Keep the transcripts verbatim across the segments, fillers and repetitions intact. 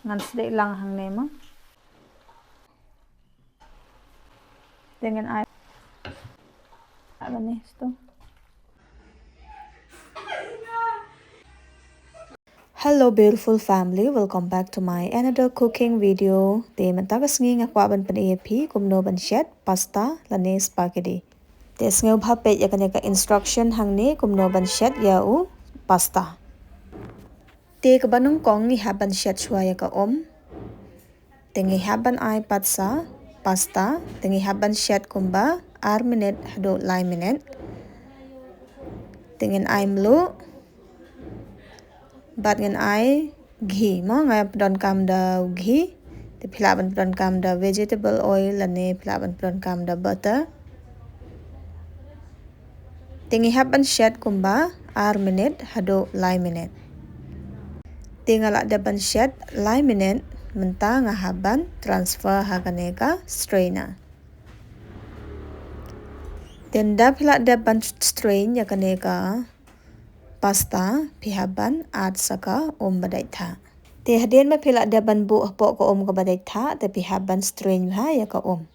Ngan sdeh lang hangne mo. Te ngan ai. Aba ne sto. Hello beautiful family, welcome back to my another cooking video. Te mynta ka sngi nga kwah ban pyni ïa phi kumno ban shet pasta lane spaghetti. Te sngewbha peit ïa kane ka instruction hangne kumno ban shet ïa u pasta. Te kaba nyngkong ngi hap ban shet shuwa ïa ka um. Te ngi hap ban ai pat sa pasta, te ngi hap ban shet kumba ar minit haduh lai minit. Te ngin ai mluh. Bad ngin ai ghee mo, nga pyndonkam da u ghee. Te phi lah ban pyndonkam da vegetable oil lane phi lah ban pyndonkam da butter. Te ngi hap ban shet kumba ar minit haduh lai minit. Te nga la dep ban shet lai minit, mynta nga hap ban transfer ha kane ka strainer. Te ynda phi la dep ban strain ïa kane ka pasta, phi hap ban add sa ka um ba dait thah. Te hadien ba phi la dep ban buh hapoh ka um kaba dait thah, te phi hap ban strain bha ïa ka um.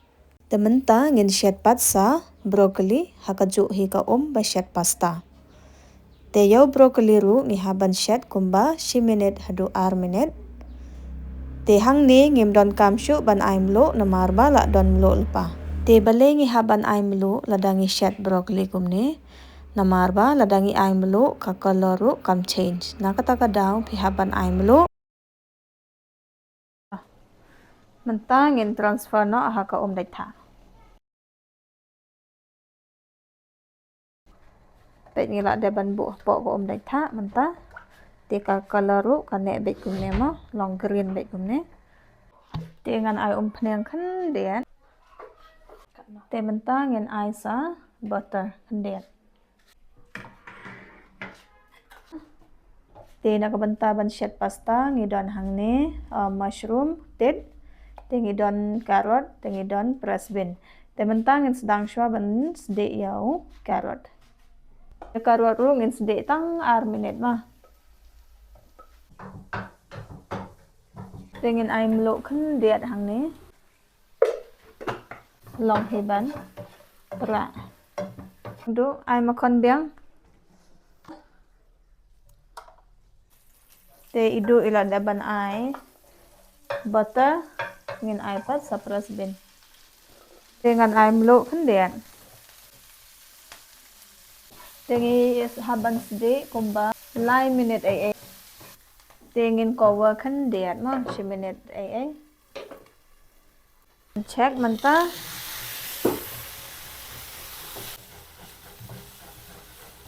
Te mynta ngin shet pat sa broccoli ha kajuh hi ka um ba shet pasta. Te ïa u broccoli ruh ngi hap ban shet kumba shi minit haduh ar minit. Te hangne ngim donkam shuh ban ai mluh namar ba la don mluh lypa. Te balei ngi hap ban ai mluh lada ngi shet broccoli kumne? Namar ba lada ngi ai mluh ka color ruh kam change. Na kata ka daw phi hap ban ai mluh. Mynta ngin transfer noh ha ka um dait thah. Peit ngi la dep ban buh hapoh ka um dait thah mynta. Te ka color ruh ka neh beit kumne mo, long green beit kumne. Te ngan ai umphniang khyndiat. Te mynta ngin ai sa butter khyndiat. Te na ka bynta ban shet pasta ngi don hangne, uh, mushroom tit, te ngi don carrot, te ngi don French bean. Te mynta ngin sdang shuwa ban sdeh ïa u carrot. Te carrot ruh ngin sdeh tang ar minit ma. Te ngin ai mluh khyndiat hangne. Long hi ban rah. Duh ai makhon biang. Te i duh i la dep ban ai butter, ngin ai pat sa French bean. Te ngan ai mluh khyndiat. Te ngi hap ban sdeh kumba lai minit ei ei. Te ngin cover khyndiat ma, shi minit ei ei. Check mynta.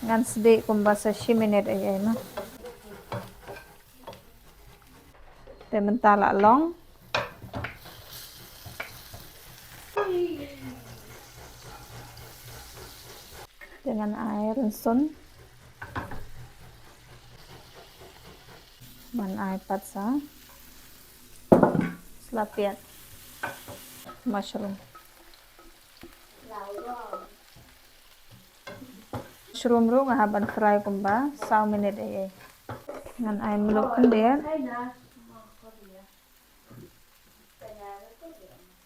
Ngan sdeh kumba sa shi minit ei ei ma. Te mynta la long. Te ngan ai rynsun. Ngan ai pat sa sla piat mushroom. Mushroom ruh nga hap ban fry kumba saw minit ei ei. Ngan ai mluh khyndiat.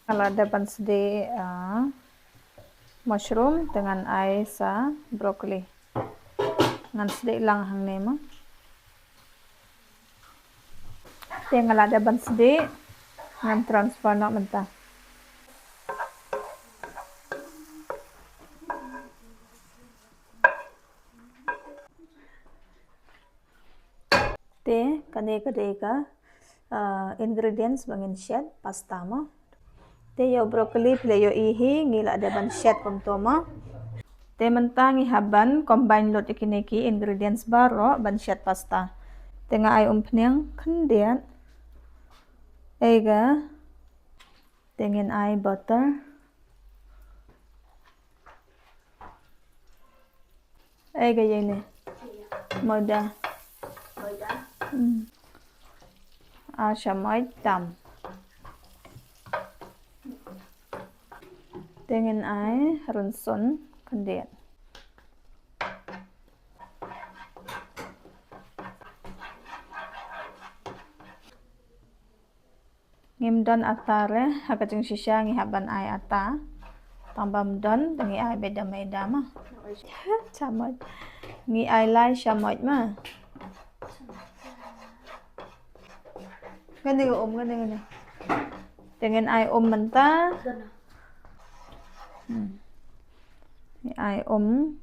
Nga la dep ban sdeh, ah, mushroom, te ngan ai sa broccoli. Ngan sdeh lang hangne ma. Te nga la dep ban sdeh, ngan transfer noh mynta. Te kane ka dei ka, ah, ingredients ba ngin shet pasta mo. Te ïa u broccoli phi la ïohi hi ngi la dep ban shet kumto mo. Te mynta ngi hap ban combine lut ïa kine ki ingredients baroh ban shet pasta. Te nga ai umphniang khyndiat. Ei ga. Te ngin ai butter. Ei ga ïa ine. Maida. Hmm. Ar shamoit tam. Te ngin ai rynsun khyndiat. Ngim don ata re, ha ka jingshisha ngi hap ban ai ata. Tang bym don, te ngi ai beit da maida ma. Shamoit. Ngi ai lai shamoit ma. Ngane ka um, ngane, ngane. Te ngin ai um mynta. Hmm. Ngi ai um.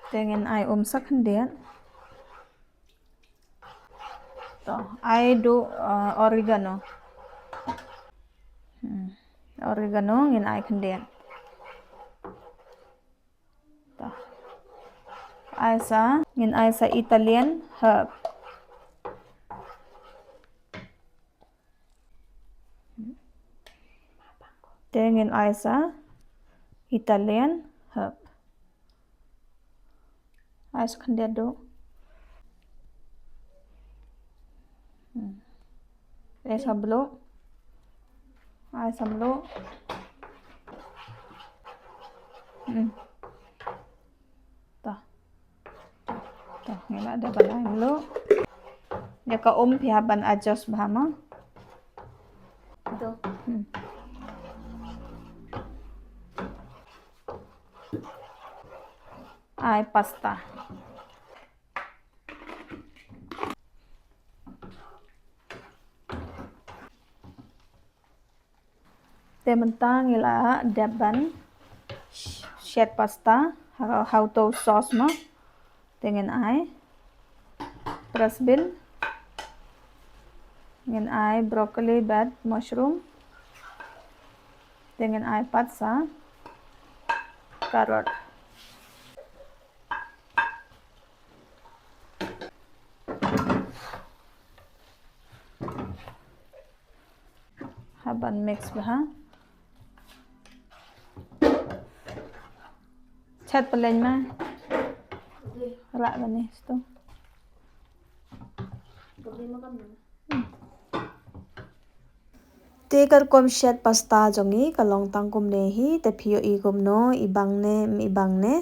Te ngin ai um sa khyndiat. To, ai duh, uh, oregano. Hmm. Oregano ngin ai khyndiat. To. Ai sa, ngin ai sa Italian herb. Te ngin ai sa Italian herb. Ai sa khyndiat duh. Hmm. Ai sa mluh. Ai sa mluh. Hmm. To. To, ngi la dep ban ai mluh. Ïa ka um phi hap ban adjust bha ma. To. Hmm. Ai pasta. Te mynta ngi la dep ban shet pasta ha, ha uto u sauce mo. Te ngin ai French bean. Ngin ai broccoli bad mushroom. Te ngin ai pat sa carrot. Hap ban mix bha. Chet pyllein ma. Rak kane sto. Te ka rukom shet pasta jong ngi ka long tang kumne hi, te phi ïohi kumno, i bang ne, i bang ne.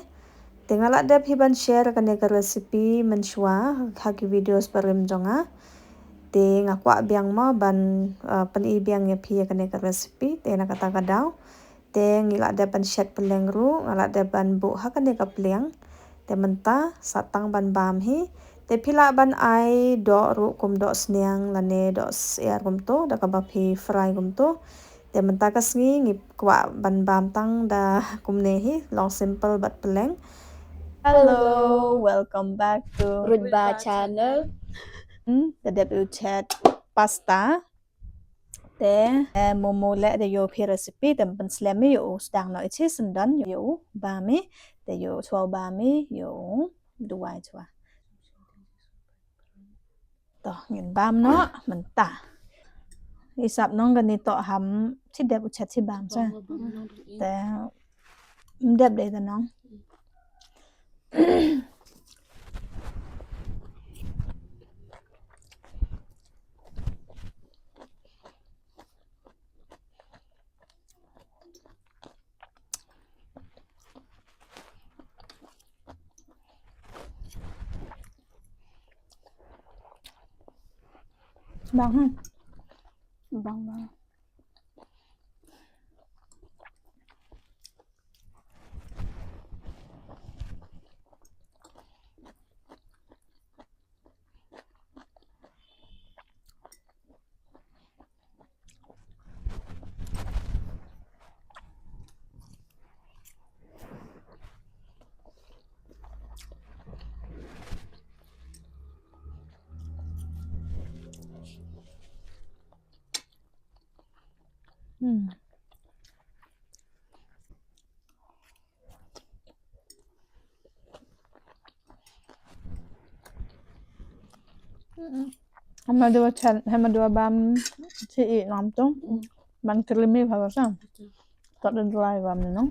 Te nga la dep hi ban share kane ka recipe mynshuwa ha ki videos barim jong nga. Te nga kwah biang mo ban, uh, pyni biang ïa phi ïa kane ka recipe, te na kata ka daw. Te ngi la dep ban shet pylleng ruh, nga la dep ban buh ha kane ka pliang. Te mynta sa tang ban bam hi. Te phi lah ban ai doh ruh kum doh sniang lane doh syiar kumto, da kaba phi fry kumto. Te mynta ka sngi ngi kwah ban bam tang da kumne hi, long simple bad pylleng. Hello, welcome back to Rutba Channel. Hmm, te dep u chet pasta. Te, eh, momo leh da ïoh phi recipe, te pynslem ïa u sdang noh i chi syndon ïa u bam i, te ïa u chwa bam i, ïa u duwai chwa. To, ngin bam noh mynta. I sap nong kane to ham chi dep u chet chi bam sa. Te, ym dep dei te nong. Bang, hmm. Bang, bang. Hmm. Hema dua chan, hema dua bam chi i nam tung. Ban creamy bha sa. Tot den dry bam ni nong.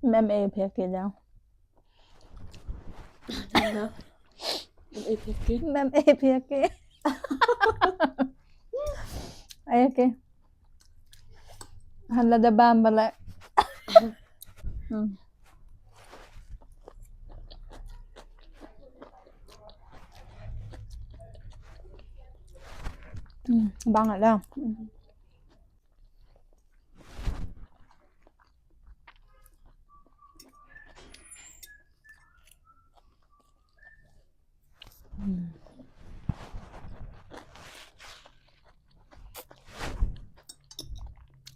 Mem e phe ke dau. Mem e phe ke. Mem e phe ke. Ai ke. Han la da bam bale. Hmm. Hmm, bang ada. Hmm.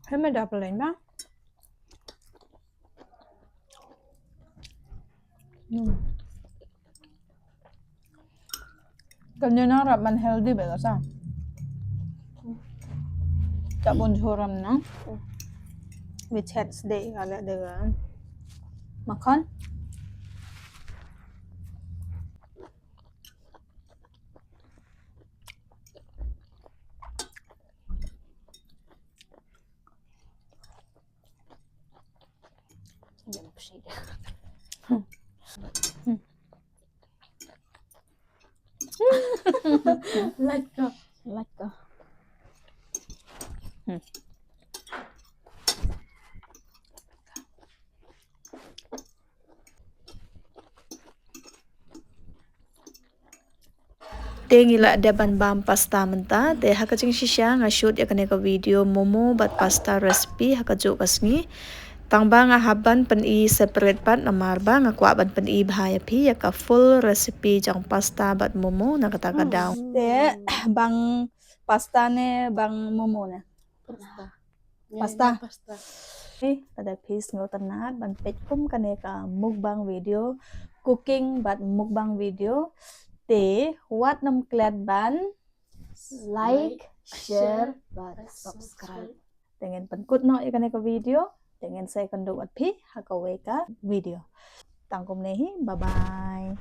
Hai ma da pelain ba. Hmm. Kan ïa na rap man healthy ba ka sa. Ta bun churam na. Which heads day ka la de ka. Makan. Let go. Let go. Hmm. Te ngi la dep ban bam pasta mynta, te ha ka jingshisha nga shoot ïa kane ka video momo bad pasta recipe ha kajuh ka sngi. Tang ba nga hap ban pyni separate pat namar ba nga kwah ban pyni bha ïa phi ïa ka full recipe jong pasta bad momo na kata ka daw. Te bang pasta ne bang momo ne? Pasta. Pasta. Pasta. Okay, lada phi sngewtynnat ban peit kum kane ka mukbang video, cooking bad mukbang video, te wat nym klet ban like, share bad subscribe. Te ngin pynkut noh ïa kane ka video, te ngin sa ïakynduh bad phi ha kawei ka video. Tang kumne hi, bye bye.